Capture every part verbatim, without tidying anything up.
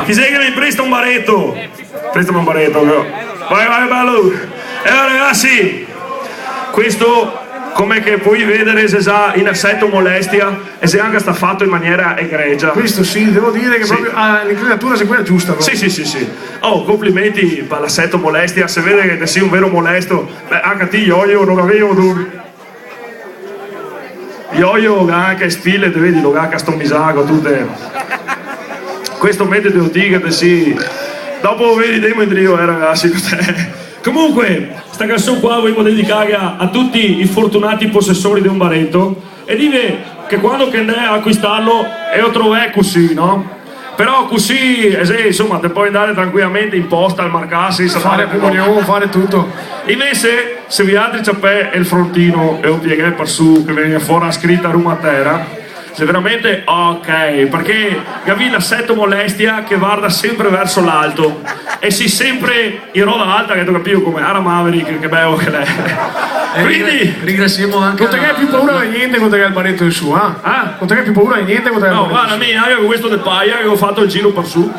Chi xe che me presta un bareto? Prestame un bareto, però. Vai, vai, belo. E alora, ragasi, questo, come che podì vedare, xe za in aseto molestia e xe anca sta fato in maniera egregia. Questo sì, devo dire che proprio, ah, l'inclinatura xe quela giusta, proprio. Sì, sì, sì, sì. Oh, complimenti par l'aseto molestia, se vede che te si un vero molesto. Beh, anca ti, Ioio, no gavevo dubi. Ioio, ga anca el stile, te vedi, lo ga customizà co tute. Questo metete ti che te si. Dopo vedemo indrio, eh, ragasi, cos'è. Comunque, sta canson qua volevo dedicarla a, a tuti i fortunati posesori de un bareto e dirve che quando che ndè a acuistarlo e lo trovè cusì, no? Però cusì, eh, sì, insoma, te pol ndare tranquilamente in posta, al marcà, sensa fare comunion, fare tuto. Invese, se vialtri ciapè el frontino e lo pieghè par su, che vegna fora la scrita Roma Tera, xe veramente ok, parché gavì l'aseto molestia che varda sempre verso l'alto e si sempre in roda alta, che te capìo come, ara Maverick, che belo che l'è. E quindi ringra-, ringrasiemo anca... No te ghe pì paura de gnente co te ghe el bareto in su, ah? Ah? No te ghe pì paura de gnente co te ghe el bareto in su? No, varda, mi, anca co questo de paia che go fato el giro par su.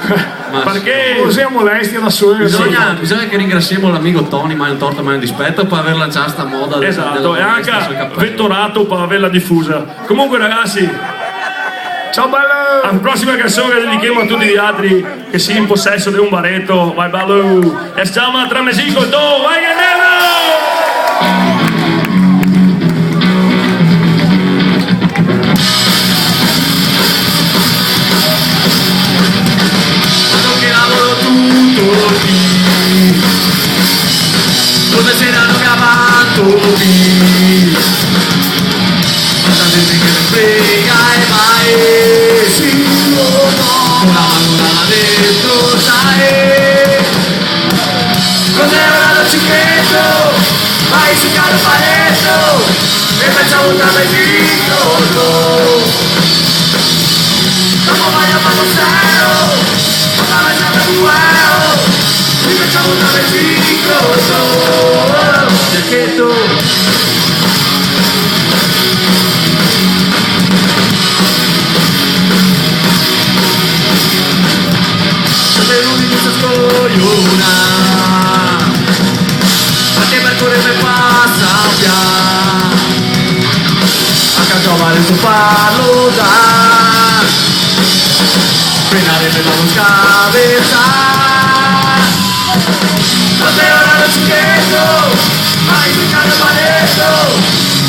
Ma parché? Cusì a molestia da solo. Bisogna, bisogna che ringrasiemo l'amigo Toni, mai un torto, mai un dispeto, par aver lancià sta moda de, dela molestia sul capelo. Esato, e anca Vettorato par averla difusa. Comunque, ragasi, ciao, belo! La prosima canson che dedichemo a tuti vialtri che si in poseso de un bareto, vai, belo! E se ciama Tramesì col to, vai che ndemo! Quando che lavoro tuto el dì, no te sera no gavanto pì. Quanta gente che me frega e va e si, oh no, con la man là dentro, sa. Cos'è ora lo cicheto? Vai su caro pareto, e facciamo un travesito. Dopo vai a Panoseo, dopo vai a Panoseo, e facciamo un travesito. Cicheto. Sapevo che questa scogliona, ma che per correre passa via. A casa vale sto parlo da, penare per la non scavezzare. Quando è ora del ciucchetto, vai sul cane paletto,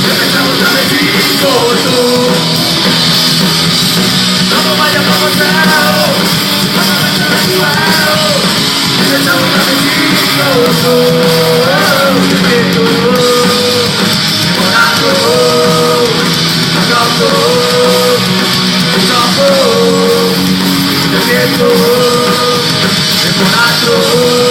e facciamo un travesito tu. Dopo vai a Papandreou, a Papandreou, e facciamo un travesito tu. Ciucchetto, ciucchetto, ciucchetto, ciucchetto, ciucchetto.